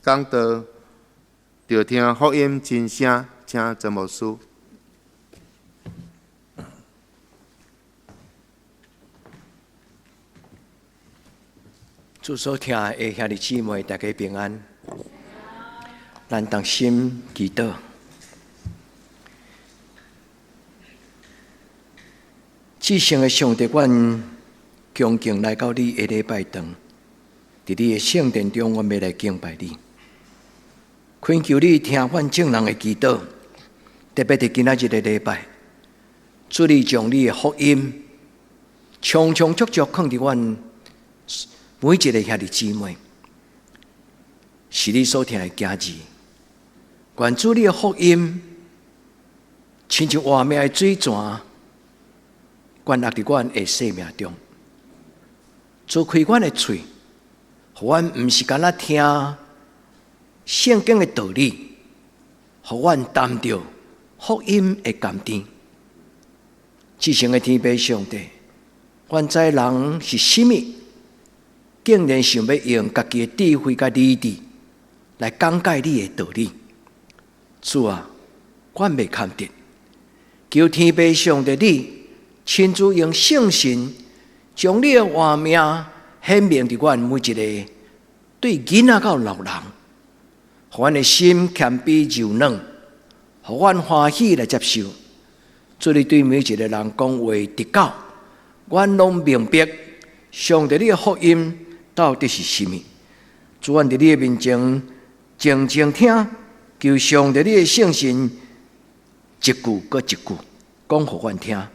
講道，著聽福音真聲，請曾牧師。主所疼的兄弟姊妹，大家平安。咱同心祈禱。至聖的上帝，阮恭敬來到你的禮拜堂，佇你的聖殿中，阮欲來敬拜你。懇求你聽阮眾人的祈禱，特別佇今仔日的禮拜，主你將你的福音充充足足囥佇阮每一个兄弟姊妹，是你所疼的囝兒。願主你的福音，親像活命的水泉，灌入佇阮的生命中，打開阮的喙，予阮毋是干焦聽聖經的道理，予阮擔著福音的甘甜。至聖的天父上帝，阮知人是啥物，竟然想欲用家己的智慧佮理智來講解你的道理。主啊，阮袂堪得，求天父上帝你親自用聖神將你的活命顯明佇阮每一个對囡仔到老人，予阮的心謙卑柔軟，予阮歡喜來接受。主你對每一个人講話，直到阮攏明白上帝你的福音到底是啥物。主，阮佇你的面前靜靜聽，求上帝你的聖神一句閣一句講予阮聽。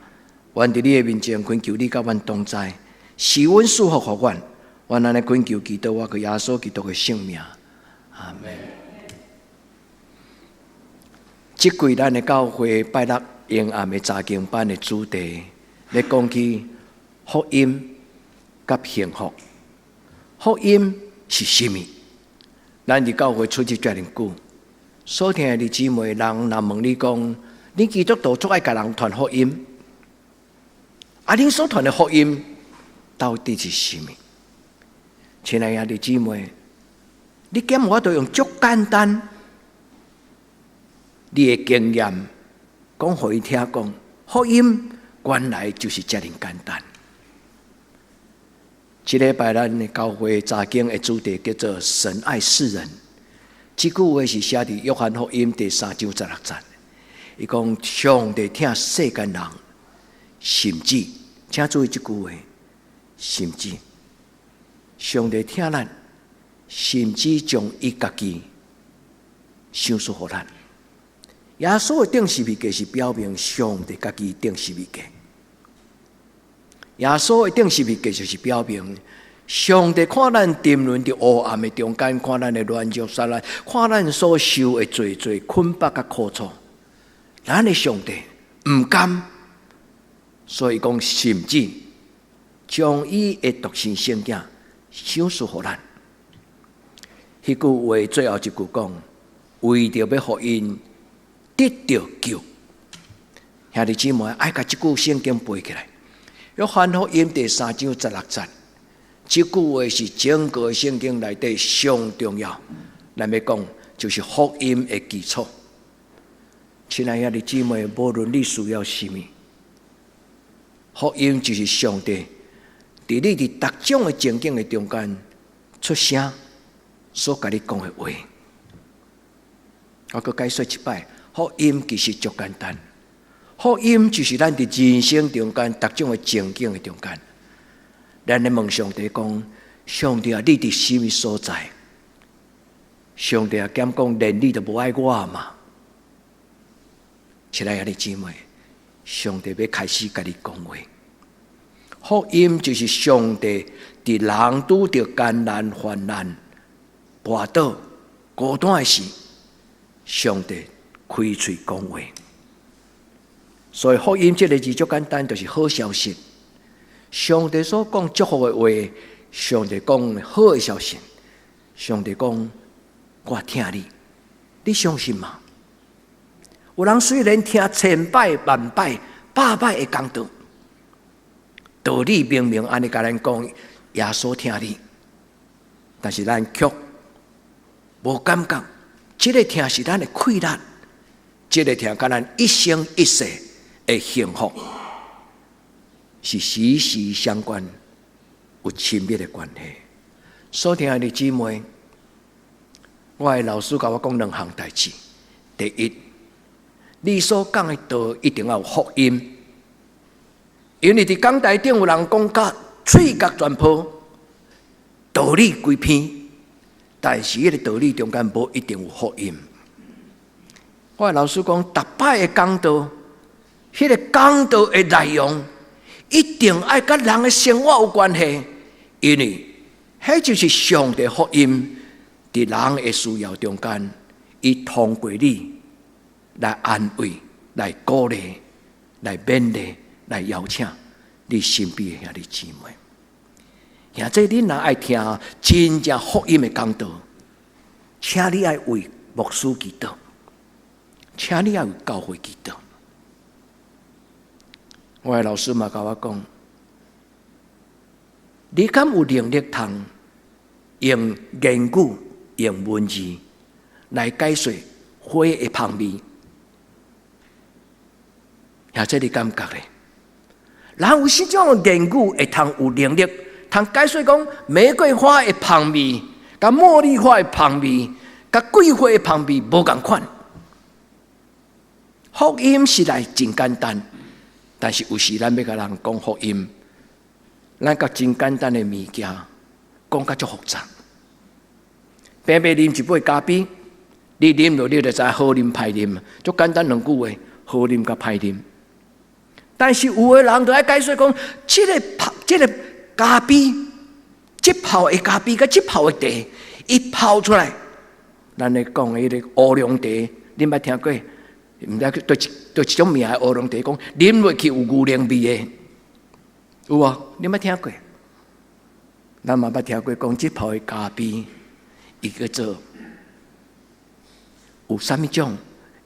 阮佇你的面前懇求你佮阮同在，賜恩賜福予阮。阮按呢懇求祈禱，我閣耶穌基督的聖名，阿們。這季咱的教會拜六暝暗的查經班的主題，咧講起福音佮幸福。福音是啥物？咱佇教會出去遮爾久，所疼的弟姊妹，人若問你講，恁基督徒足愛共人傳福音，啊，恁所傳的福音到底是啥物？親愛的弟姊妹，你敢有法度用足簡單你的經驗講予伊聽講，福音原來就是遮爾簡單。這禮拜咱的教會查經的主題叫做“神愛世人”。這句話是寫佇約翰福音第三章十六節。伊講上帝疼世間人，甚至，請注意這句話，甚至上帝疼咱，甚至將伊家己賞賜予咱。耶穌的釘十字架是表明上帝家己釘十字架。耶穌的釘十字架就是表明，上帝看咱沉淪佇黑暗的中間，看咱的軟弱失力，看咱所受的濟濟捆綁佮苦楚，咱的上帝毋甘，所以講甚至將伊的獨生聖子賞賜予咱。彼句話最後一句講，為著欲予𪜶得著救。兄弟姊妹，愛共這句聖經背起來。約翰福音第三章十六節，這句話是整個聖經內底上重要。咱欲講，就是福音的基礎。親愛的兄弟姊妹，無論你需要啥物，福音就是上帝佇你佇逐種的情景的中間出聲所共你講的話。我閣解說一擺，福音其實足簡單。福音就是咱佇人生中間逐種的情景的中間，咱咧問上帝講：上帝啊，你佇啥物所在？上帝啊，敢講連你都無愛我嘛？親愛的兄弟姊妹，上帝欲開始共你講話。福音就是上帝佇人拄著艱難、患難、跋倒、孤單的時，上帝開喙講話。所以福音這个字足簡單，就是好消息。上帝所講祝福的話，上帝講好的消息。上帝講我疼你，你相信嗎？有人雖然聽千擺萬擺百擺的講道，道理明明按呢共咱講，耶穌疼你，但是咱卻無感覺，這个疼是咱的氣力，這个疼佮咱一生一世的幸福是息息相關，有親密的關係。所疼愛的姊妹，我的老師共我講兩項代誌。第一，你所講的道一定要有福音，因為佇講台頂有人講甲喙角全破，道理規篇，但是彼个道理中間無一定有福音。我的老師講，逐擺的講道，彼个講道的內容一定愛佮人的生活有關係，因為彼就是上帝福音佇人的需要中間，伊通過你來安慰、來鼓勵、來勉勵、來邀請你身邊的兄弟姊妹。兄弟，你若愛聽真正福音的講道，請你愛為牧師祈禱，請你愛為教會祈禱。我的老師嘛共我講，你敢有能力通用言語、用文字來解說花的香味？或者你感覺咧？人有啥種言語會通有能力通解說講玫瑰花的香味，佮茉莉花的香味，佮桂花的香味無仝款？福音實在真簡單，但是有時咱欲共人講福音，咱共真簡單的物件講甲足複雜。平平啉一杯咖啡，你啉落你就知好啉歹啉，足簡單兩句話，好啉佮歹啉。但是有的人就愛解說講，這个泡這个咖啡，這泡的咖啡佮這泡的茶，伊泡出來，咱咧講彼个烏龍茶，恁捌聽過？毋知對一對一種名的烏龍茶，講啉落去有牛奶味的，有無？恁捌聽過？咱嘛捌聽過講，這泡的咖啡，伊叫做有啥物種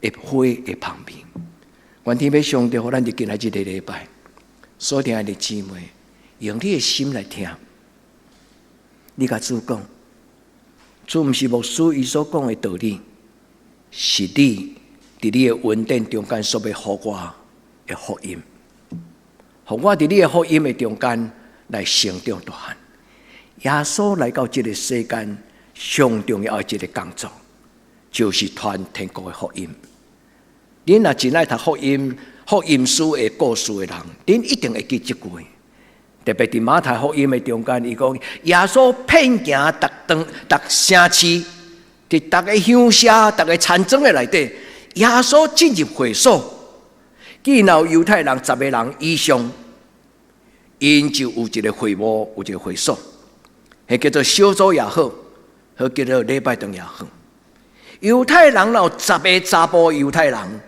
的花的香味？願天父上帝予咱佇今仔這个禮拜，所疼的姊妹，用你的心來聽，你共主講，主毋是牧師伊所講的道理，是你佇你的恩典中間所欲予我的福音，予我佇你的福音的中間來成長大漢。耶穌來到這个世間，上重要的一个工作，就是傳天國的福音。恁若真愛讀福音、福音書的故事的人，恁一定會記這句話。特別佇馬太福音的中間，伊講耶穌遍行逐當逐城市，佇逐个鄉社、逐个田莊的內底，耶穌進入會所，見到猶太人十个人以上，𪜶就有一个會幕，有一个會所，彼叫做小組也好，或叫做禮拜堂也好。猶太人若有十个查埔猶太人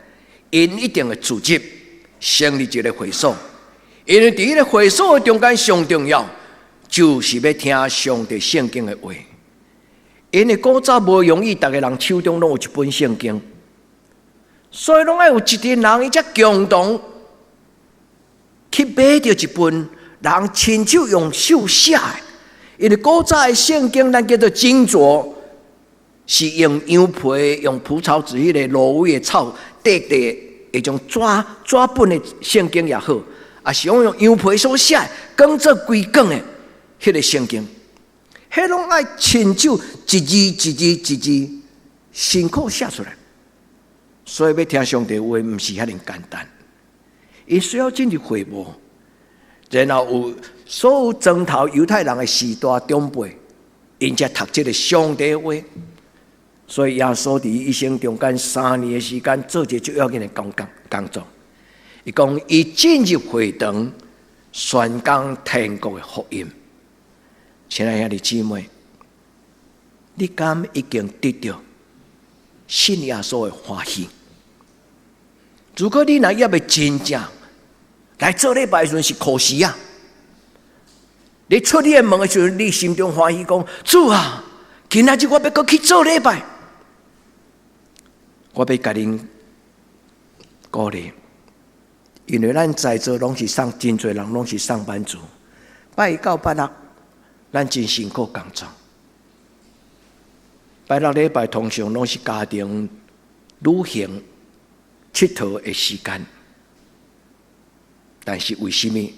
，𪜶一定會組織成立一个會所，因為佇彼个會所的中間上重要，就是欲聽上帝聖經的話。因為古早無容易，逐个人手中攏有一本聖經，所以攏愛有一群人，伊才共同去買著一本人親手用手寫的。因為古早的聖經，咱叫做經叢，是用羊皮、用蒲草紙彼个蘆葦的草塊塊彼種紙紙本的聖經也好，抑是講用羊皮所寫，捲做規卷的彼个聖經，彼攏愛親手一字一字一字辛苦寫出來。所以欲聽上帝話，毋是遐爾簡單，伊需要進入會幕，然後有所有莊頭猶太人的序大長輩，𪜶才讀這个上帝話。所以耶穌佇一生中間3年的時間，做一个最要緊的工作。伊講，伊進入會堂，宣講天國的福音。親愛兄弟姊妹，你敢已經得著信耶穌的歡喜？如果你若猶未真正來做禮拜的時陣是可惜啊！你出你的門的時陣，你心中歡喜講：主啊，今仔日我欲閣去做禮拜，我欲共恁鼓勵，因為咱在座攏是上真濟人攏是上班族，拜一到拜六，咱真辛苦工作。拜六禮拜通常攏是家庭旅行、𨑨迌的時間。但是為什麼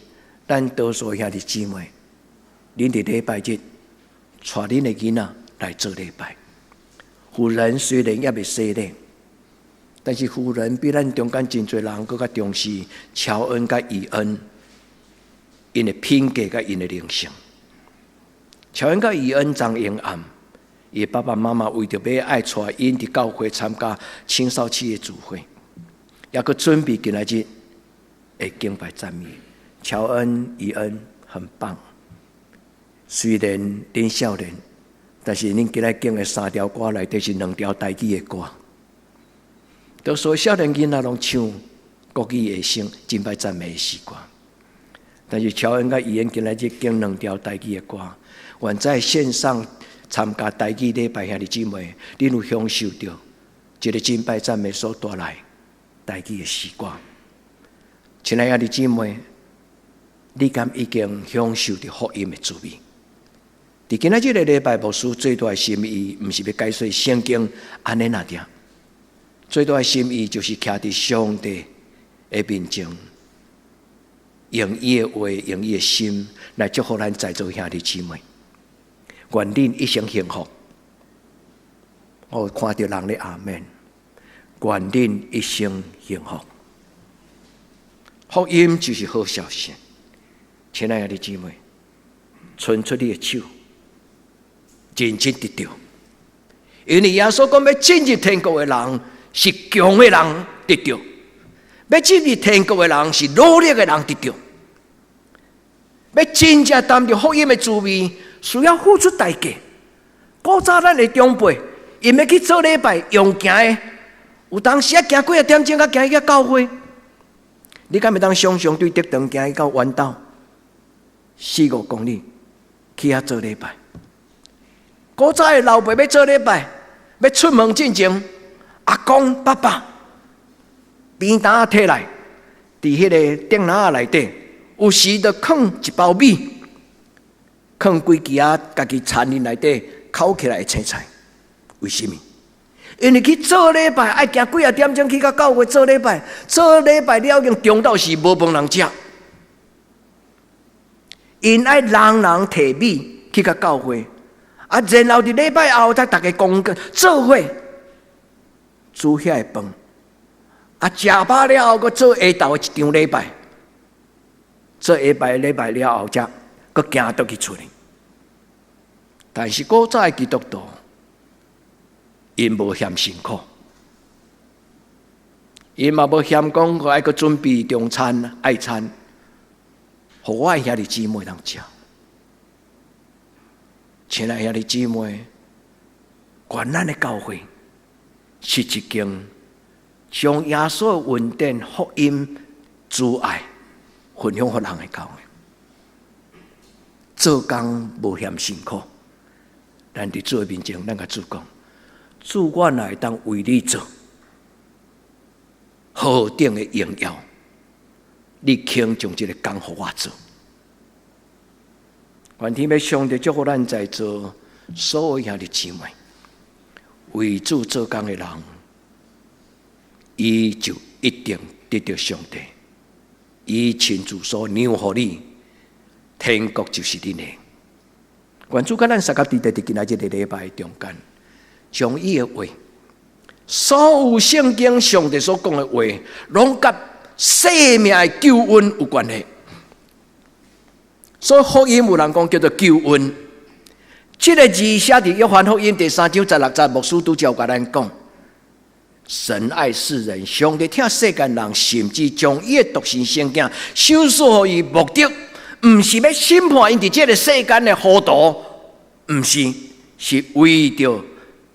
咱多數兄弟姊妹，恁佇禮拜日帶恁的囡仔來做禮拜？婦人雖然猶未洗禮，但是婦人比咱中間真濟人閣較重視喬恩佮伊恩，𪜶的品格佮𪜶的靈性。喬恩佮伊恩昨昏暗，伊爸爸媽媽為著欲愛帶𪜶佇教會參加青少期的聚會，猶閣準備今仔日的敬拜讚美。喬恩、伊恩很棒，雖然恁少年，但是恁今仔揀的三條歌內底是兩條台語的歌。多數少年囡仔攏唱國語的聖敬拜讚美的詩歌，但是喬恩佮伊恩今仔日揀兩條台語的歌，願在線上參加台語禮拜兄弟姊妹，恁有享受著這个敬拜讚美所帶來台語的詩歌。親愛兄弟姊妹，你敢已經享受著福音的滋味？佇今仔這个禮拜，牧師最大的心意，毋是欲解說聖經按呢爾爾，最大的心意就是徛佇上帝的面前，用伊的話，用伊的心來祝福咱在座兄弟姊妹。願恁一生幸福。我看著人咧阿們，願恁一生幸福。福音就是好消息，親愛的姊妹，伸出你的手，認真得著。因為耶穌講欲進入天國的人是強的人得著，欲進入天國的人是努力的人得著。欲真正擔著福音的滋味，需要付出代價。古早咱的長輩，𪜶欲去做禮拜，用行的，有當時啊行幾仔點鐘才行去到教會。你敢會當想像對竹長行去到圓島四五公里去遐做禮拜？古早的老輩欲做禮拜，欲出門進前，阿公爸爸扁擔仔提來，佇彼个竹籃仔內底，有時就囥一包米，囥幾支仔家己田林內底摳起來的青菜。為什麼？因為去做禮拜，愛行幾仔點鐘去到教會做禮拜，做禮拜了已經中晝時無飯通食。𪜶愛人人提米去到教會，啊，然後佇禮拜後才逐家共做伙煮遐个飯，啊，食飽了後，閣做下晝的一場禮拜，做下擺禮拜了後，才閣行倒去厝裡。但是古早的基督徒，𪜶無嫌辛苦，𪜶嘛無嫌講閣愛閣準備中餐、愛餐，予我的兄弟姊妹通食。親愛兄弟姊妹，願咱的教會是一間將耶穌的恩典、福音、慈愛分享予人的教會。做工無嫌辛苦，咱佇主的面前，咱共主講：主，我若會當為你做何等的榮耀，你肯將這个工予我做。願天父上帝祝福咱在座所有兄弟姊妹，為主做工的人，伊就一定得著上帝，伊親自所讓予你，天國就是恁的。願主佮咱相佮佇佇今仔這个禮拜中間，將伊的話，所有聖經上帝所講的話，攏佮生命的救恩有關係。所以福音有人講叫做救恩，這个字寫佇約翰福音第三章十六節，牧師拄才有共咱講：神愛世人，上帝疼世間人，甚至將伊的獨生聖子賞賜予伊，目的毋是欲審判𪜶佇這个世間的糊塗，毋是，是為著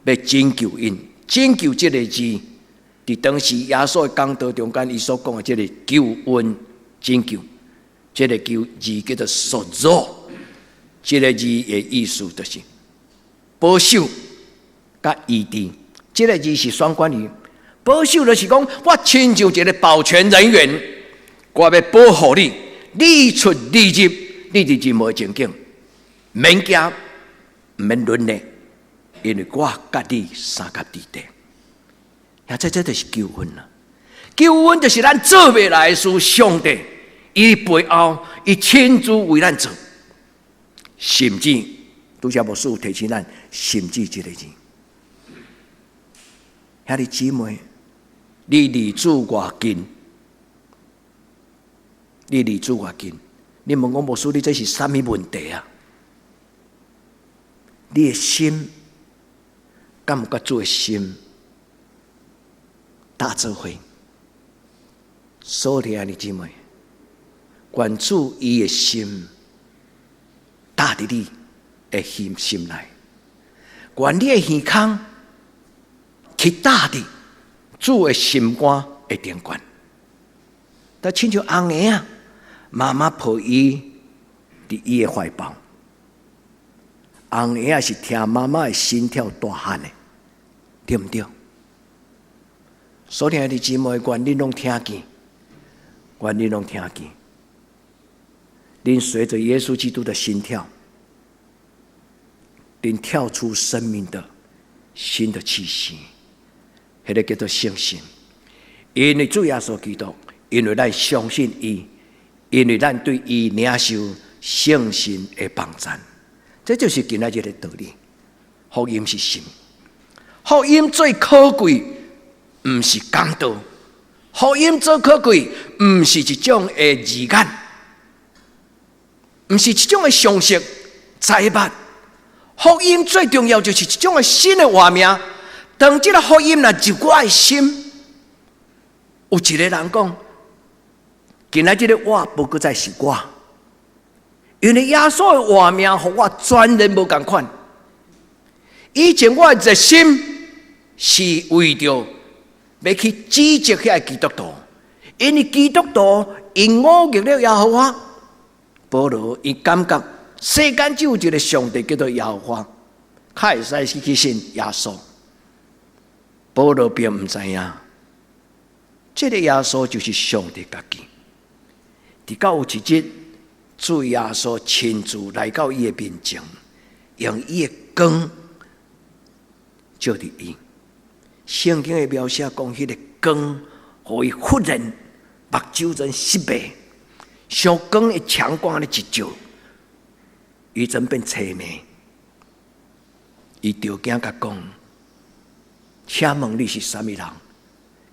欲拯救𪜶。拯救這个字，佇當時耶穌的講道中間，伊所講的這个救恩、拯救，這个救字叫做 sozo，這个字的意思就是保守佮醫治。這个字是雙關語，保守就是講我親像一个保全人員，我欲保護你，你出你入，你佇任何情景，免驚，毋免淪落。因為我佮你相佮佇地。遐這就是救恩啦！救恩就是咱做袂來的事，上帝伊背後伊親自為咱做，甚至拄才牧師有提醒咱，甚至這个字。兄弟姊妹，你離主偌近？你離主偌近？你問我牧師，你這是啥物問題啊？你的心敢有佮主的心搭做伙？所以兄弟姊妹，願主伊的心搭佇你的心心內，願你的耳孔去搭佇主的心肝的頂懸。但親像紅嬰仔，媽媽抱伊佇伊的懷抱，紅嬰仔是聽媽媽的心跳大漢的，對毋對？所以兄弟姊妹，願恁攏聽見，願恁攏聽見，恁隨著耶穌基督的心跳，恁跳出生命的新的氣息，彼个叫做聖神。因為主耶穌基督，因為咱相信伊，因為咱對伊領受聖神的幫贊，這就是今仔日的道理。福音是什麼？福音最可貴，毋是講道；福音最可貴，毋是一種的字眼，毋是一種的常識、知物。福音最重要就是一種的新的活命。當這个福音若入我的心，有一个人講：今仔這个我無閣再是我，因為耶穌的活命，予我全然無仝款。以前我的熱心是為著欲去指責遐个基督徒，因為基督徒𪜶忤逆了耶和華。保羅伊感覺世間只有一个上帝叫做耶和華，較會使去信耶穌。保羅並毋知影，這个耶穌就是上帝家己。直到有一日，主耶穌親自來到伊的面前，用伊的光照佇伊。聖經的描寫講，彼个光予伊忽然目睭陣失明，像光的強光咧一照，伊陣變青盲。伊就驚共講：請問你是啥物人？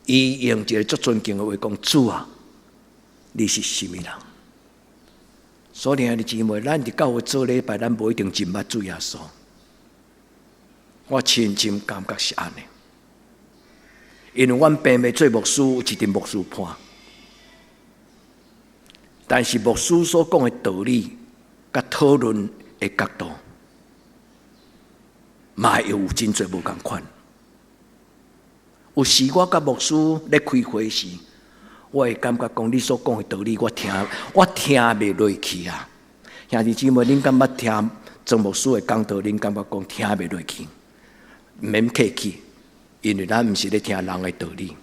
伊用一个足尊敬的話講：主啊，你是啥物人？所以兄弟姊妹，咱佇教會做禮拜，咱無一定真捌主耶穌。我深深感覺是按呢，因為阮爸媽做牧師，有一陣牧師伴，但是牧師所講的道理，佮討論的角度，嘛會有真濟無仝款。有時我佮牧師咧開會時，我會感覺講你所講的道理，我聽袂落去啊！兄弟姊妹，恁敢捌聽曾牧師的講道？恁感覺講聽袂落去？毋免客氣，因為咱毋是咧聽人的道理。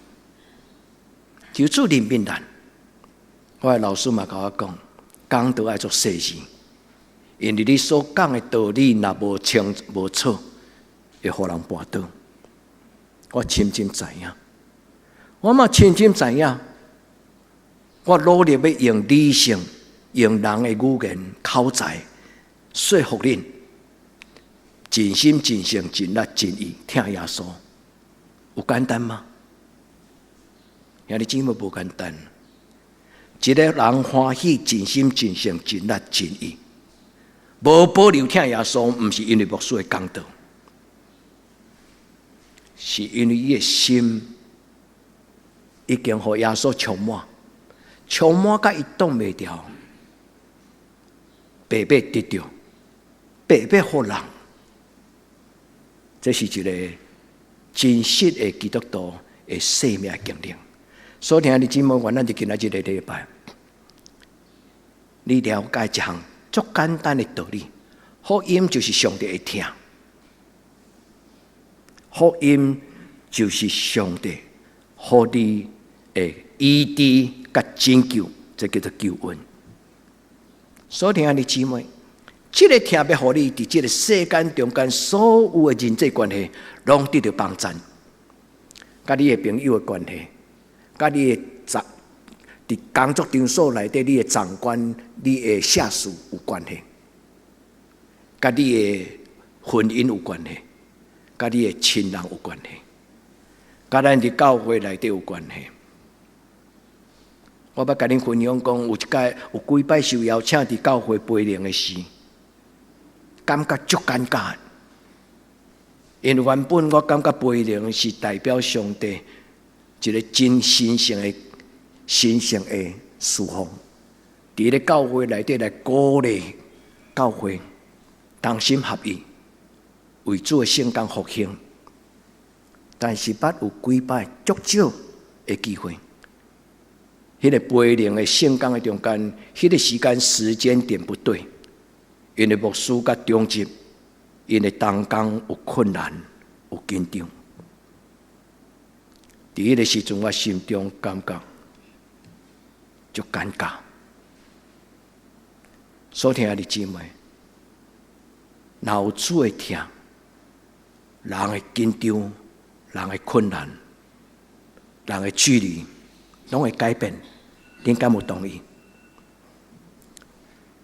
求主憐憫咱。我的老師嘛共我講，講道愛足細緻，因為你所講的道理若無清無楚，會予人絆倒。我深深知影，我嘛深深知影，我努力欲用理性、用人的語言、口才說服恁，盡心盡性盡力盡意疼耶穌，有簡單嗎？兄弟姊妹無簡單。一个人歡喜盡心盡性盡力盡意，無保留疼耶穌，毋是因為牧師的講道，是因為伊的心已經予耶穌充滿，充滿甲伊擋袂牢，白白得著，白白予人。這是一個真實的基督徒的生命經歷。所以，兄弟姊妹，願咱佇今仔這个禮拜，你了解一項足簡單的道理：福音就是上帝的疼，福音就是上帝予你的醫治佮拯救，這叫做救恩。所以，兄弟姊妹，這个疼欲予你佇這个世間中間所有的人際關係，攏得著幫贊。佮你的朋友的關係，佮你的長佇工作場所內底，你的長官、你的下屬有關係，佮你的婚姻有關係，佮你的親人有關係，佮咱佇教會內底有關係。我欲共恁分享講，有一擺有幾擺受邀請佇教會培靈的時，感覺足尷尬。因為原本我感覺培靈是代表上帝一個真神聖的神聖的事奉，佇咧教會內底來鼓勵教會同心合意，為主的聖工復興。但是捌有幾擺足少的機會，彼個培靈的聖工的中間，彼個時間時間點不對，𪜶的牧師佮長執，𪜶的同工有困難，有緊張。佇彼個時陣，我心中感覺足尷尬。所疼愛的姊妹，若有主的疼，人的緊張，人的困難，人的距離，攏會改變。恁敢有同意？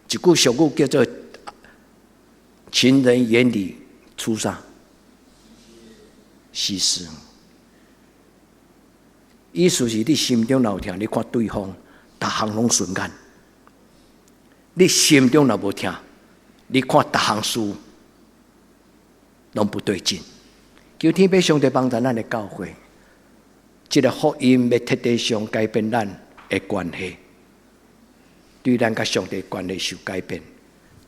一句俗語叫做“情人眼裡出啥？西施”。意思是你心中若有疼，你看對方，逐項攏順眼；你心中若無疼，你看逐項事攏不對勁。求天父上帝幫助咱的教會，這个福音欲徹底上改變咱的關係，對咱佮上帝關係受改變，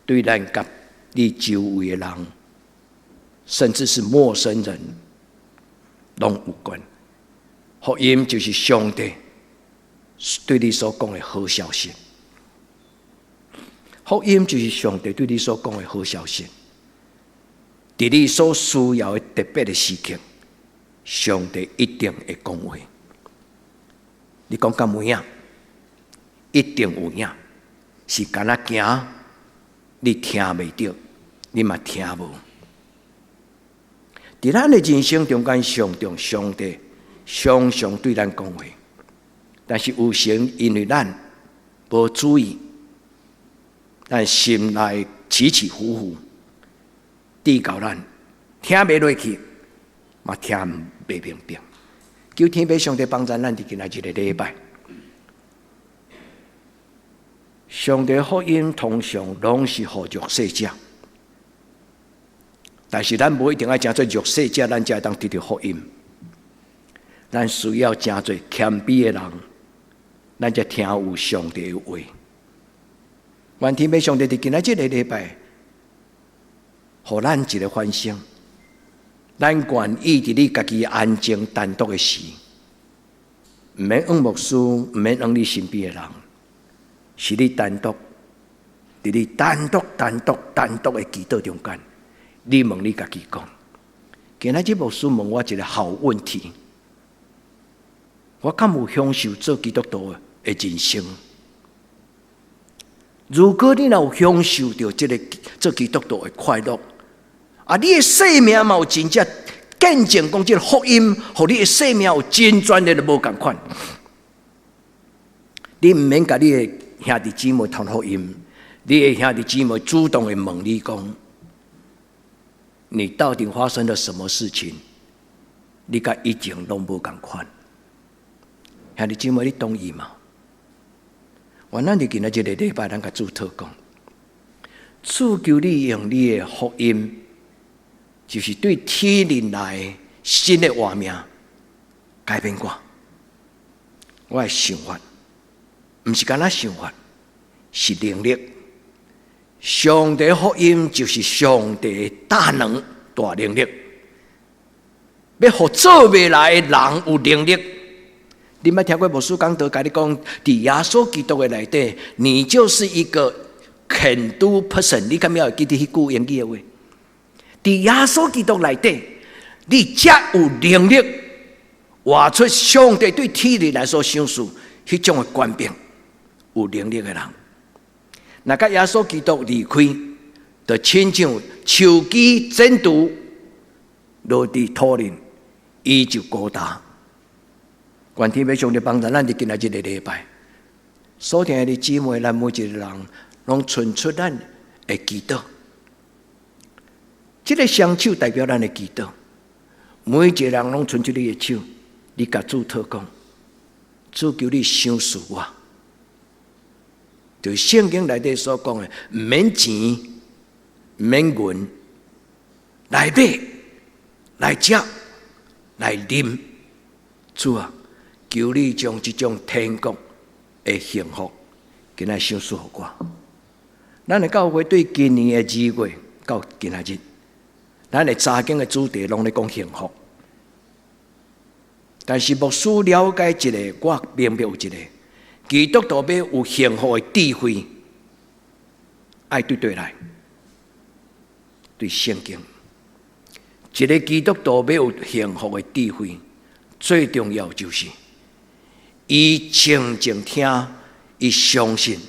對咱佮你周圍的人，甚至是陌生人，攏有關。福音就是上帝對你所講的好消息。福音就是上帝對你所講的好消息。佇你所需要的特別的時刻，上帝一定會講話。你講敢有影？一定有影。是敢若驚你聽袂著，你嘛聽無。佇咱的人生中間，上中上帝常常對咱講話，但是有時因為咱無注意，咱心內起起伏伏，致到咱聽袂落去，嘛聽袂明白。求天父上帝幫助咱佇今仔日個禮拜，上帝福音通常攏是予弱勢者，但是咱無一定愛成做弱勢者，咱才會當得著福音。咱需要成做謙卑的人，咱才聽有上帝的話。願天父上帝佇今仔這個禮拜，予咱一個反省。咱願意佇你家己安靜單獨的時，毋免問牧師，毋免問你身邊的人，是你單獨，佇你單獨、單獨、單獨的祈禱中間，你問你家己講：今仔日牧師問我一個好問題，我敢有享受做基督徒的人生？如果你若有享受著這个做基督徒的快樂，啊，你的生命嘛有真正見證講這个福音，予你的生命有真全的無仝款。你毋免共你的兄弟姊妹傳福音，你的兄弟姊妹主動會問你講，你到底發生了什麼事情？你佮以前攏無仝款。兄弟姊妹，你同意嗎？願咱佇今仔這個禮拜，咱共主禱告，主求你用你的福音，就是對天靈來新的活命改變我。我的想法，毋是干焦想法，是能力。上帝福音就是上帝大能大能力，欲予做袂來的人有能力。你捌聽過牧師講道，共你講，佇耶穌基督的內底，你就是一個 can do person。你敢猶會記得彼句英語的話？佇耶穌基督內底，你才有能力活出上帝對天靈來說賞賜彼種的權柄，有能力的人。若佮耶穌基督離開，就親像樹枝剪除落佇土裡，伊就孤單。願天父上帝幫助咱佇今仔日个禮拜，所聽的姊妹，咱每一個人攏伸出咱的祈禱。這个雙手代表咱的祈禱，每一個人攏伸出你的手，你共主禱講，主求你賞賜我。就聖經內底所講的，毋免錢，毋免銀，來買，來食，來啉。主啊，求你將這種天國的幸福，今仔賞賜予我。咱的教會對今年的2月到今仔日，咱的查經的主題攏咧講幸福。但是牧師了解一個，我明白有一個，基督徒欲有幸福的智慧，愛對佗來，對聖經。一個基督徒欲有幸福的智慧，最重要就是伊靜靜聽，伊相信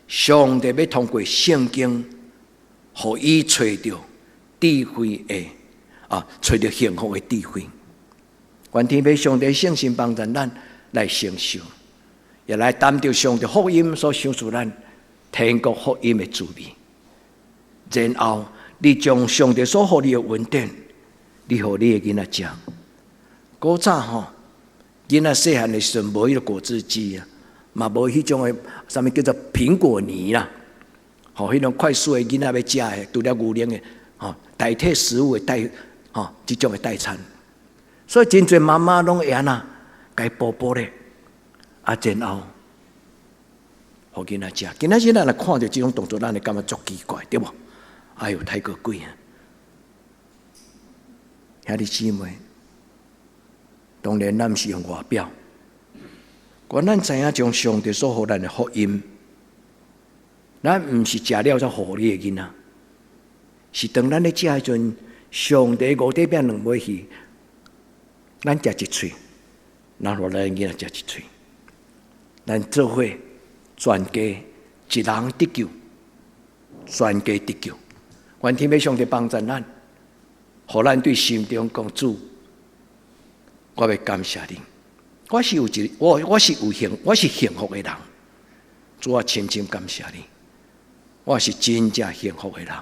上帝欲通過聖經，予伊揣著智慧的啊，揣著幸福的智慧。願天父上帝聖神幫助咱來承受，也來擔著上帝福音所賞賜咱天國福音的滋味。然後你將上帝所予你的恩典，你予你的囡仔食。古早吼，囡仔細漢的時陣無彼个果汁機啊，嘛無彼種的啥物叫做蘋果泥啦，吼，彼種快速的囡仔欲食的，除了牛奶的，吼，代替食物的代，吼，這種的代餐。所以真濟媽媽攏會按怎，共伊煲煲咧，啊，然後予囡仔食。今仔日咱若看著這種動作，咱會感覺足奇怪，對無？哎喲，太過鬼啊！兄弟姊妹，當然咱毋是用外表，願咱知影將上帝所予咱的福音，咱毋是食了才予你的囡仔，是當咱咧食的時陣，上帝五塊餅兩尾魚，咱食一喙，咱予咱囡仔食一喙，咱做伙全家一人得救，全家得救。願天父上帝幫助咱，予咱對心中講主，我欲感謝你。我是有一我我是有幸我是幸福的人，主啊，深深感謝你。我是真正幸福的人。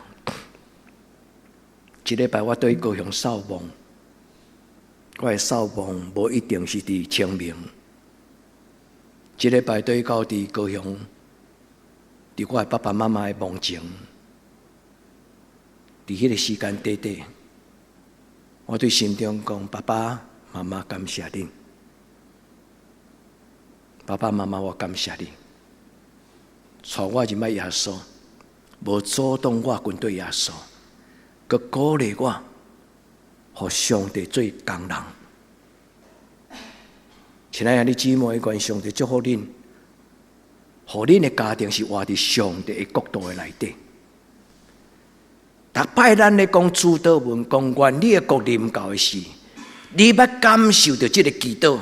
一禮拜我對高雄掃墓，我的掃墓無一定是佇清明。一禮拜對到佇高雄，佇我的爸爸媽媽的墓前，佇彼个時間短短，我對心中講：爸爸媽媽，感謝恁。爸爸媽媽，我感謝你，帶我入來耶穌，無阻擋我跟隨耶穌，閣鼓勵我，予上帝做工人。親愛的姊妹，願上帝祝福恁，予恁的家庭是活佇上帝的國度的內底。逐擺咱咧講主禱文，講願你的國臨到的時，你捌感受著這个祈禱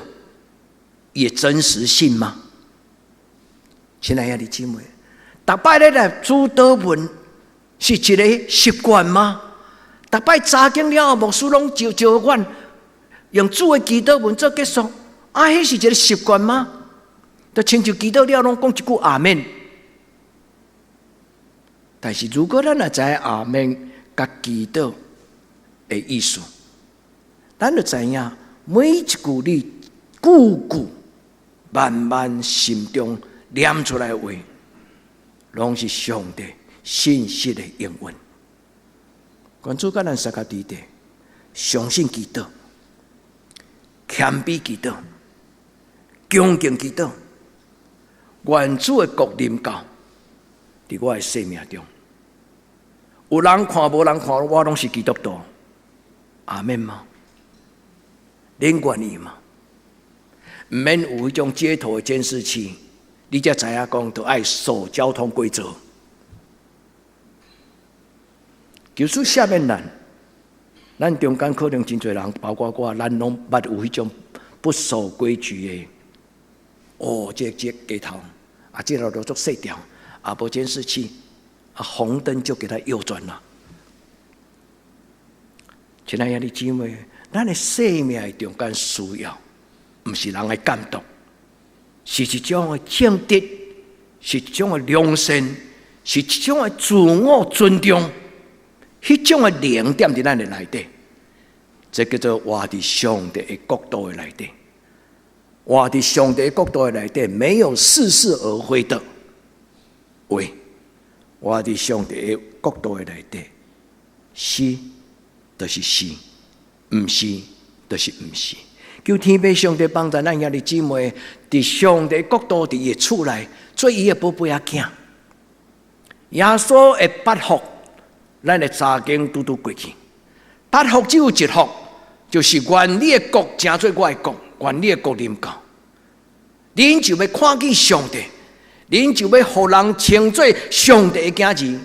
伊的真實性嗎？親愛的姊妹，逐擺咧來主禱文是一个習慣嗎？逐擺查經了後，牧師攏召召阮用主的祈禱文做結束，啊，彼是一个習慣嗎？就親像祈禱了，攏講一句阿們。但是如果咱若知影阿們佮祈禱的意思，咱就知影每一句你句句慢慢心中念出來的話，攏是上帝信實的應允。願主佮咱相佮佇咧，相信祈禱，謙卑祈禱，恭敬祈禱，願主的國臨到，佇我的生命中。有人看，無人看，我攏是基督徒。阿們嗎？恁願意嗎？毋免有彼種街頭的監視器，你才知影講，著愛守交通規則。求主赦免咱，咱中間可能真濟人，包括我，咱攏捌有彼種不守規矩的。哦，這個街頭啊，這條路足細條，啊，無監視器。啊，紅燈就給他右轉啦。親愛的姊妹，咱的生命中間需要，毋是人的監督，是一種的正直，是一種的良善，是一種的自我尊重，彼種的靈踮佇咱的內底，這叫做活佇上帝的國度的內底。活佇上帝的國度的內底，沒有似是而非的話。活佇上帝的國度的內底，是就是是，毋是就是毋是。求天父上帝幫助咱兄弟姊妹，佇上帝國度佇伊的厝內，做伊的寶貝仔囝。耶穌的八福，咱的查經拄拄過去。八福只有一福，就是願你的國成做我的國，願你的國臨到。恁就欲看見上帝，恁就欲予人稱做上帝的囝兒。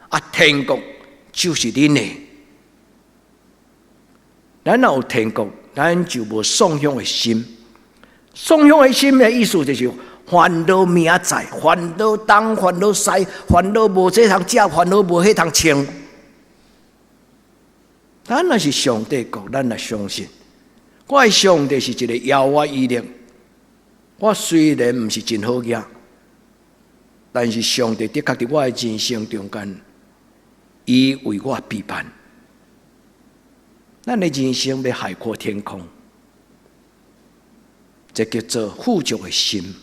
啊，天國就是恁的。咱若有天國，咱就無喪鄉的心。喪鄉的心的意思就是煩惱明仔載，煩惱東，煩惱西，煩惱無這通食，煩惱無彼通穿。咱若是上帝國，咱若相信，我的上帝是一個耶和華以勒。我雖然毋是真好額，但是上帝的確佇我的人生中間，伊為我備辦。咱的人生欲海闊天空，這叫做富足的心，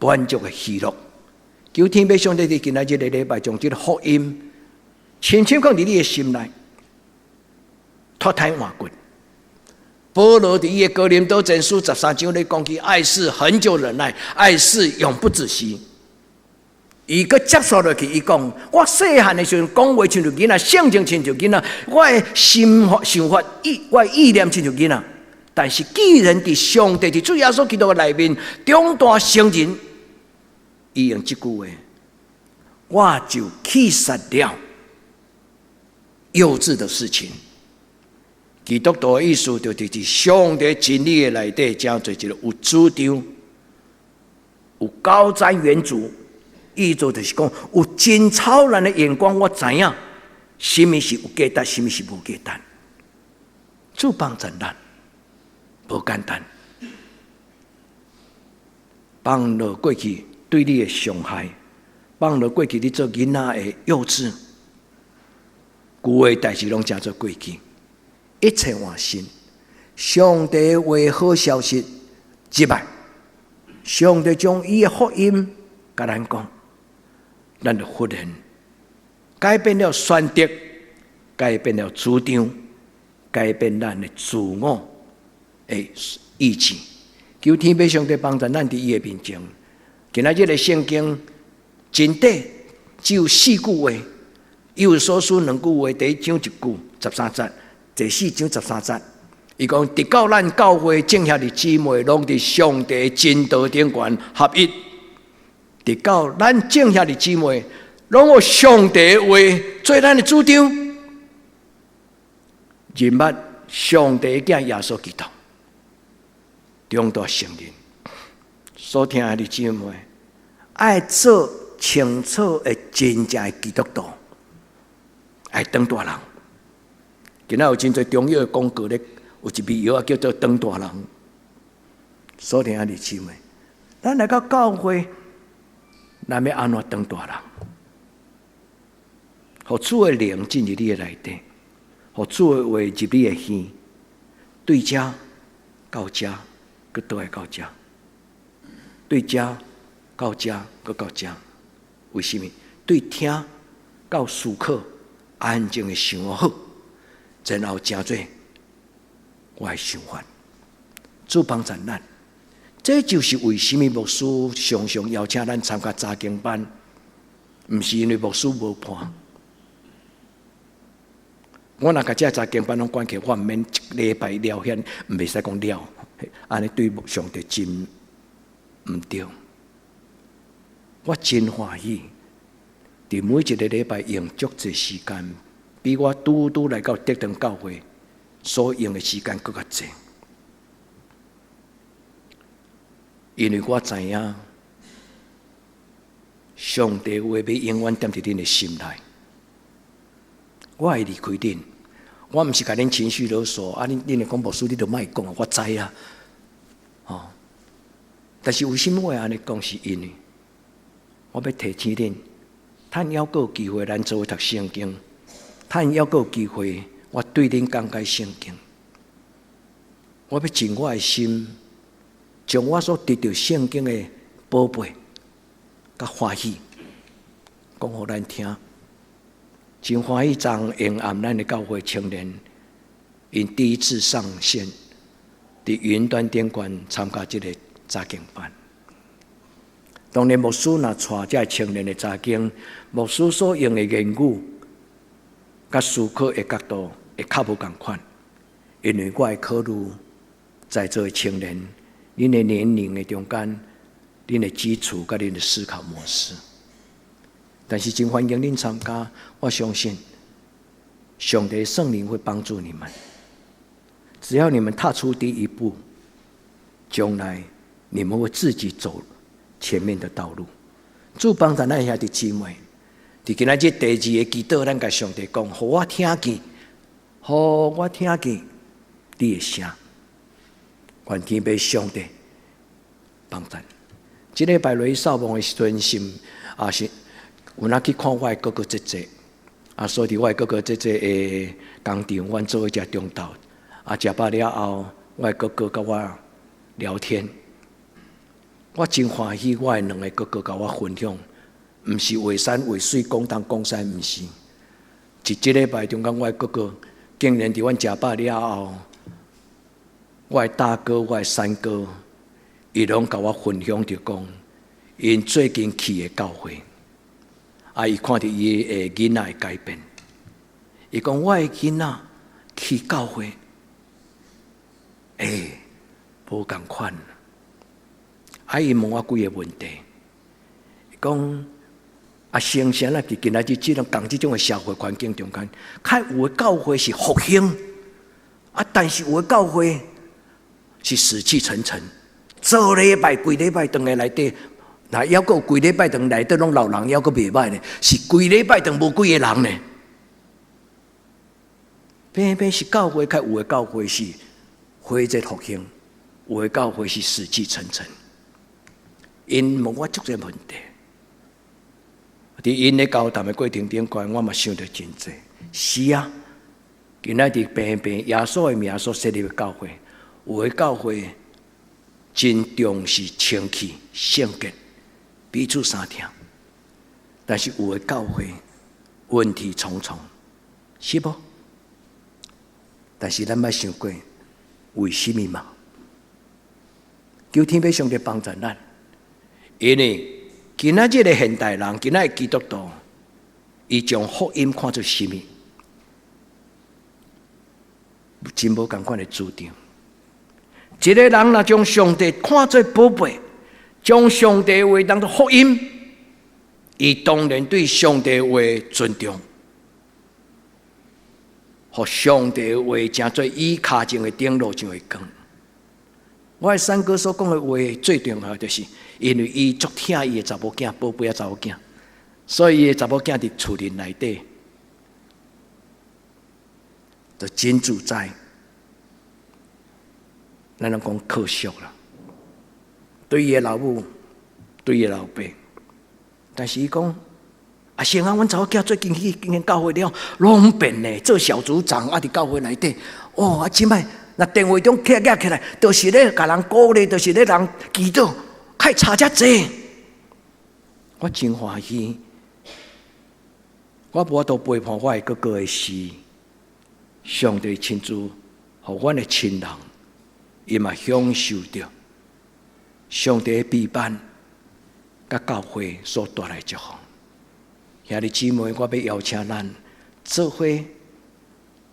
滿足的喜樂。求天父上帝佇今仔這個禮拜，將這個福音深深放佇你的心內，脫胎換骨。保羅佇伊的哥林多前書13章咧講起，愛是恆久忍耐，愛是永不止息。伊閣接續落去，伊講：我細漢的時陣講話親像囡仔，性情親像囡仔，我的心法想法意，我的意念親像囡仔。但是既然佇上帝佇主耶穌基督的內面長大成人，伊用這句話，我就棄殺了幼稚的事情。基督徒的意思就是佇上帝真理的內底，成做一個有主張、有高瞻遠矚。意思就是講，有真超然的眼光，我知影，啥物是有價值，啥物是無價值。主幫助咱，無簡單。放落過去對你的傷害，放落過去你做囡仔的幼稚，舊的代誌攏成做過去，一切換新。上帝的話好消息入來，上帝將伊的福音共咱講。咱就忽然改變了選擇，改變了主張，改變咱的自我的意志。求天父上帝幫助咱佇伊的面前。今仔日的聖經真短，只有四句話。以弗所書兩句話，第一章一句十三節，第四章十三節。伊講，直到咱教會眾兄弟姊妹攏佇上帝真道頂懸合一。直到咱眾兄弟姊妹攏予上帝的話做咱的主張，認捌上帝的囝耶穌基督，長大成人。所聽的姊妹，愛做清楚的真正的基督徒，愛當大人。今仔有真濟中藥的廣告咧，有一味藥仔叫做當大人。所聽的姊妹，咱來到教會，咱欲按怎當大人？予主的靈進入你的內底，予主的話入你的耳，對遮到遮，閣倒來到遮，對遮到遮，閣到遮。為啥物？對聽到思考，安靜的想好，然後成做我的想法。主幫助咱。這就是為啥物牧師常常邀請咱參加查經班，毋是因為牧師無伴。我若共這查經班攏關起，我毋免一禮拜了遐，毋袂使講了，按呢對上帝真毋對。我真歡喜，佇每一個禮拜用足濟時間，比我拄拄來到德堂教會所用的時間閣較濟。因為我知影，上帝話欲永遠踮佇恁的心內。我會離開恁，我毋是共恁情緒勒索啊！恁會講牧師，你著莫講啊，我知啊，吼。但是為啥物我會按呢講？是因為我欲提醒恁，趁猶閣有機會，咱做伙讀聖經；趁猶閣有機會，我對恁講解聖經。我欲盡我的心，將我所得著聖經的寶貝、佮歡喜，講予咱聽。真歡喜，昨昏暗咱的教會青年，𪜶第一次上線，佇雲端頂懸參加這個查經班。當然，牧師若帶這青年的查經，牧師所用的言語，佮思考的角度會較無仝款，因為我會考慮在座的青年，恁的年齡的中間，恁的基礎佮恁的思考模式。但是真歡迎恁參加，我相信上帝聖靈會幫助你們。只要你們踏出第一步，將來你們會自己走前面的道路。主幫助咱兄弟姊妹，佇今仔日第二个祈禱，咱共上帝講，予我聽見，予我聽見你的聲。願天父上帝幫助。這禮拜落去掃墓的時陣，是啊是。有哪去看我的哥哥姐姐，啊，所以佇我的哥哥姐姐的工廠，阮做伙食中晝，啊，食飽了後，我的哥哥佮我聊天，我真歡喜，我的兩个哥哥共我分享，毋是話山話水講東講西，毋是。一這禮拜中間，我的哥哥竟然佇阮食飽了後，我的大哥、我的三哥，伊攏共我分享著講，𪜶最近去的教會。啊！伊看著伊的囡仔的改變，伊講我的囡仔去教會，欸，無仝款。啊！伊問我幾个問題，伊講啊，先生啊，佇今仔日這種仝這種的社會環境中間，較有的教會是復興，啊，但是有的教會是死氣沉沉，做禮拜規禮拜轉來內底。那猶閣有規禮拜堂內底攏老人，猶閣袂䆀呢，是規禮拜堂無幾个人呢。偏偏是教會，較有的教會是火熱復興，有的教會是死氣沉沉。𪜶問我足濟問題，佇𪜶咧交談的過程頂懸，我嘛想著真濟。是啊，今仔日平平耶穌的名所設立的教會，有的教會真重視清氣聖潔。彼此相疼，但是有的教會問題重重，是無？但是咱捌想過為啥物嘛？求天父上帝幫助咱，因為今仔日的現代人，今仔日基督徒，伊將福音看做啥物？真無仝款的主張。一个人若將上帝看做寶貝，將上帝話當做福音，伊當然對上帝話尊重，予上帝話成做伊跤前的燈路上的光。我的三哥所講的話最重要就是，因為伊足疼伊的查某囝，寶貝仔查某囝，所以伊的查某囝佇厝裡內底就真自在。咱攏講可惜啦，對伊的老母，對伊的老爸，但是伊講，阿成啊，阮查某囝最近去經教會了，攏變咧，做小組長啊，佇教會內底，哦，啊，這擺若電話中起起來，就是咧共人鼓勵，就是咧人祈禱，較會差遮濟。我真歡喜，我無法度陪伴我的哥哥的是，上帝親自予阮的親人，伊嘛享受著上帝的陪伴，佮教會所帶來祝福。兄弟姊妹，我欲邀請咱做伙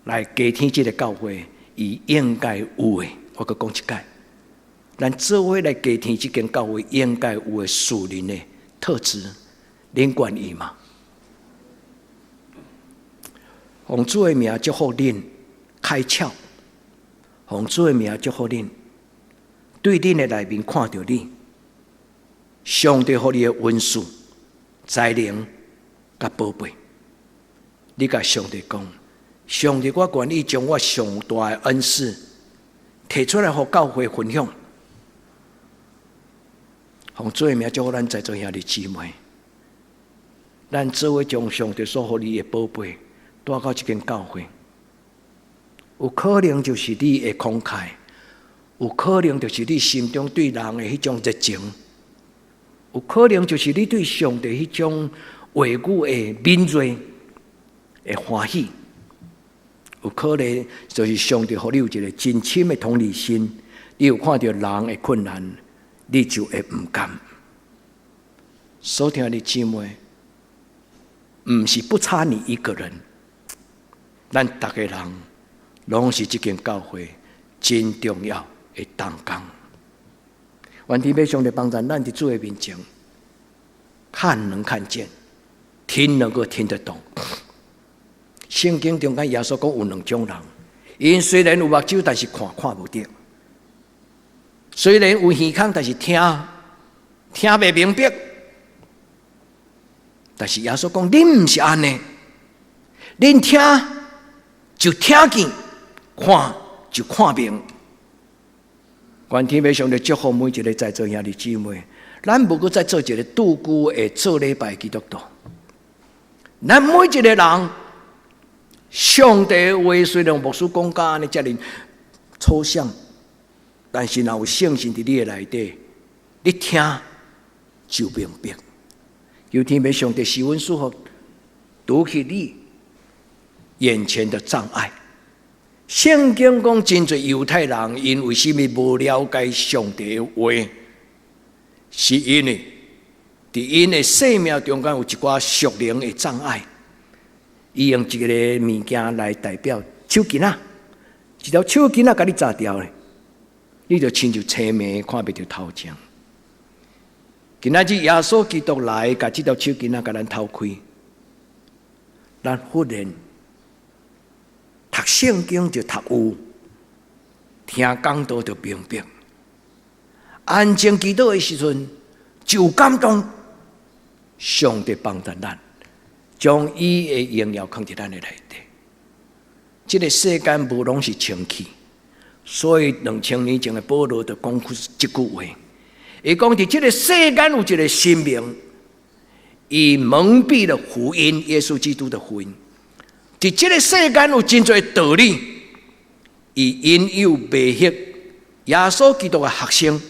來加添這个教會，伊應該有的，我閣講一擺，咱做伙來加添這間教會應該有的屬靈的特質，恁願意嗎？奉主的名祝福恁開竅，奉主的名祝福恁，對恁的內面看著你，上帝予你的恩賜。才能佮寶貝。你共上帝講，上帝，我願意將我上大的恩賜提出來，予教會分享。奉主的名祝福咱在座兄弟姊妹，咱做伙將上帝所予你的寶貝帶到這間教會，有可能就是你的慷慨，有可能就是你心中對人的彼種熱情，有可能就是你對上帝彼種話語的敏銳的歡喜，有可能就是上帝予你有一個真深的同理心，你有看著人的困難，你就會毋甘。所聽的姊妹，毋是不差你一個人，咱逐个人攏是這間教會真重要的同工。願天父上帝幫助咱佇主的面前，看能看見，聽能夠聽得懂。聖經中間耶穌講有兩種人，𪜶雖然有目睭，但是看看無著；雖然有耳孔，但是聽聽袂明白。但是耶穌講，恁毋是按呢，恁聽就聽見，看就看明。願天父上帝祝福每一個在座兄弟姊妹，咱無閣再做一個拄久會做禮拜基督徒。咱每一個人，上帝話雖然牧師講甲按呢遮爾抽象，但是若有聖神佇你的內底，你聽就明白。求天父上帝賜阮賜福，除去你眼前的障礙。聖經講真濟猶太人，𪜶為啥物無了解上帝的話？是因為佇𪜶的生命中間有一寡屬靈的障礙。伊用一个物件來代表手巾仔，一條手巾仔共你紮牢咧，你就親像青盲看袂著頭前。今仔日耶穌基督來，共這條手巾仔共咱透開，咱忽然讀聖經就讀有，聽講道就明白。安靜祈禱的時陣就有感動，上帝幫助咱，將伊的榮耀囥佇咱的內底。這个世間無攏是清氣，所以2000年前的保羅就講出這句話。伊講佇這个世間有一个神明，伊蒙蔽了福音，耶穌基督的福音。佇這个世間有真濟道理，伊引誘迷惑耶穌基督的學生，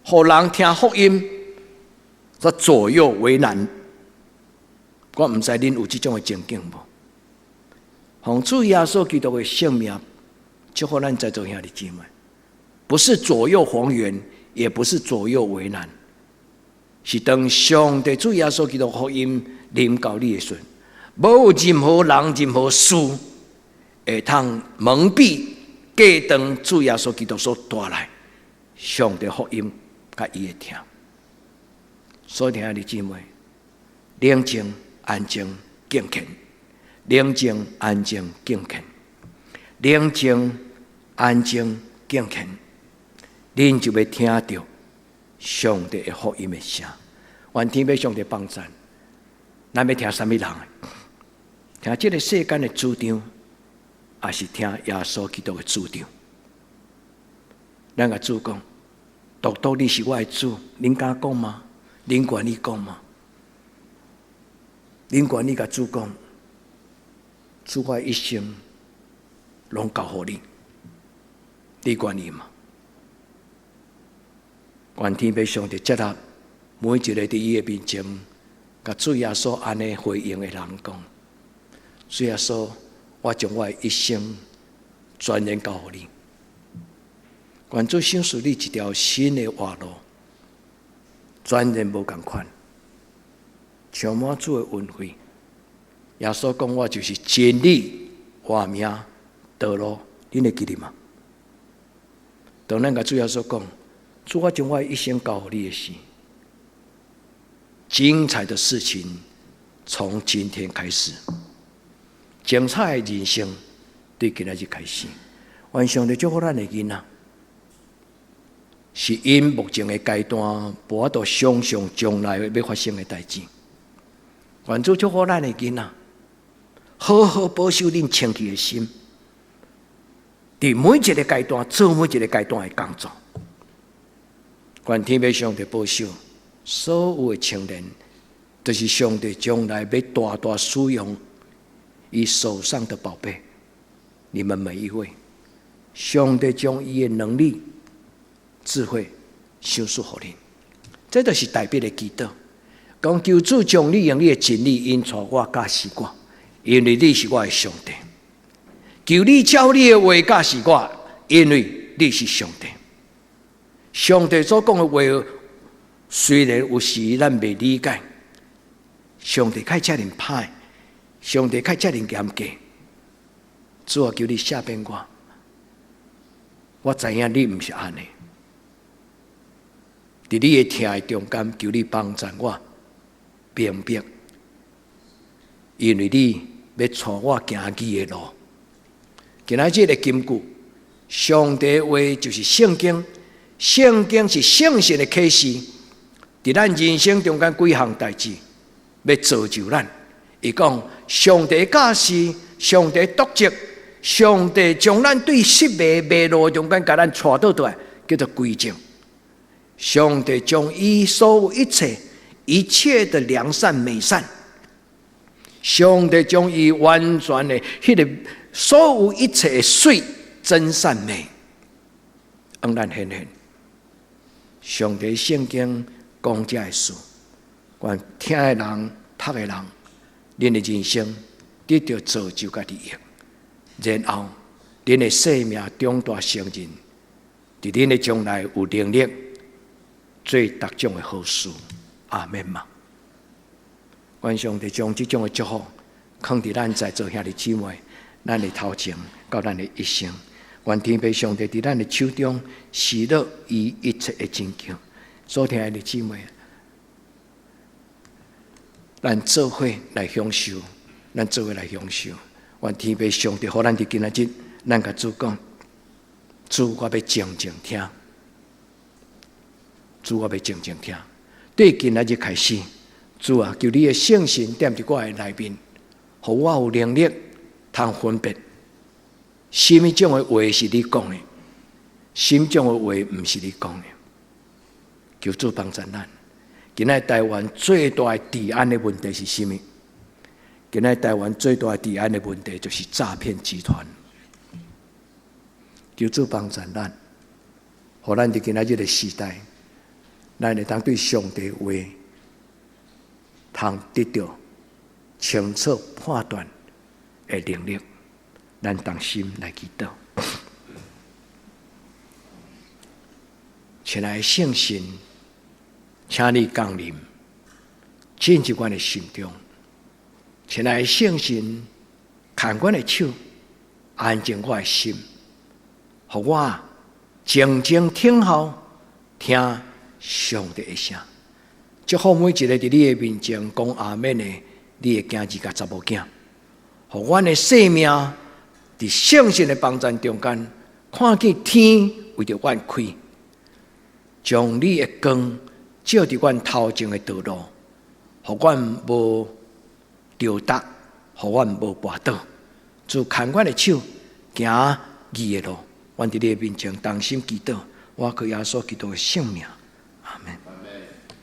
予人聽福音，則左右為難。我毋知恁有這種的情景無？奉主耶穌基督的聖名，祝福咱在座兄弟姊妹，不是左右逢源，也不是左右為難，是當上帝主耶穌基督福音臨到你的時陣，無任何人、任何事會通蒙蔽、隔斷主耶穌基督所帶來上帝福音，佮伊的疼。所以，兄弟姊妹，冷靜、安靜、敬虔，冷靜、安靜、敬虔，冷靜、安靜、敬虔，恁就欲聽著上帝的福音的聲。願天父上帝幫贊，咱欲聽啥物人的？聽這个世間的主張，抑是聽耶穌基督的主張？咱共主講，獨獨你是我的主，恁敢講嗎？恁願意講嗎？恁願意共主講，主，我一生攏交予你，你願意嗎？願天父上帝接納每一个佇伊的面前，共主耶穌按呢回應的人講：主耶穌，我將我的一生全然交予你。願主賞賜你一條新的活路，全然無仝款，充滿主的恩惠。耶穌講：我就是真理、活命、道路，恁會記得嗎？當咱共主耶穌講：主，我將我一生交予你的時，精彩的事情從今天開始，精彩的人生對今仔日開始。願上帝祝福咱的囡仔，是𪜶目前的階段無法度想象將來欲發生的代誌。願主祝福咱的囡仔，好好保守恁清氣的心，佇每一个階段做每一个階段的工作。願天父上帝保守所有的青年，就是上帝將來欲大大使用伊手上的寶貝。你們每一位，上帝將伊的能力、智慧賞賜予恁，這就是大衛的祈禱。講求主將你用你的真理引帶我、教示我，因為你是我的上帝。求你照你的話教示我，因為你是上帝。上帝所講的話，雖然有時咱袂理解，上帝較遮爾歹，上帝較遮爾嚴格。主啊，求你赦免我，我知影你毋是按呢。佇你的疼的中間，求你幫助我明白，因為你欲帶我行義的路。今仔日的金句，上帝話就是聖經，聖經是聖神的啟示，佇咱人生中間幾項代誌，欲造就咱。伊講上帝教示，上帝督責，上帝將咱對失迷迷路中間，共咱帶倒來，叫做歸正。上帝將伊所有一切一切的良善美善，上帝將伊完全的彼个所有一切的媠真善美，向咱顯現。上帝聖經講這个事，願聽的人、讀的人，恁的人生得著造就佮利益，然後恁的生命長大成人，佇恁的將來有能力做逐種的好事。阿們嘛。願上帝將這種的祝福，囥佇咱在座兄弟姊妹，咱的頭前到咱的一生。願天父上帝佇咱的手中，喜樂伊一切的拯救。所聽的姊妹，咱做伙來享受，咱做伙來享受。願天父上帝予咱佇今仔日，咱共主講，主，我欲靜靜聽，主，我欲靜靜聽。對今仔日開始，主啊，求你的聖神踮佇我的內面，予我有能力通分辨，啥物種的話是你講的，啥物種的話毋是你講的。求主幫助咱。今仔台灣最大的治安的問題是啥物？今仔台灣最大的治安的問題就是詐騙集團。求主幫助咱，予咱佇今仔日的時代，咱會當對上帝話通得著清楚判斷的能力，咱同心來祈禱。親愛的聖神，請你降臨進入阮的心中。親愛的聖神，牽阮的手，安靜我的心，予我靜靜聽候聽上帝的聲。祝福每一个佇你的面前講阿們的，你的囝兒佮查某囝，予阮的生命佇聖神的幫助中間，看見天為著阮開，將你的光照佇阮頭前的道路，予阮無著踏，予阮無跋倒。主牽阮的手，行義的路。阮佇你的面前同心祈禱，我靠耶穌基督的聖名，阿們。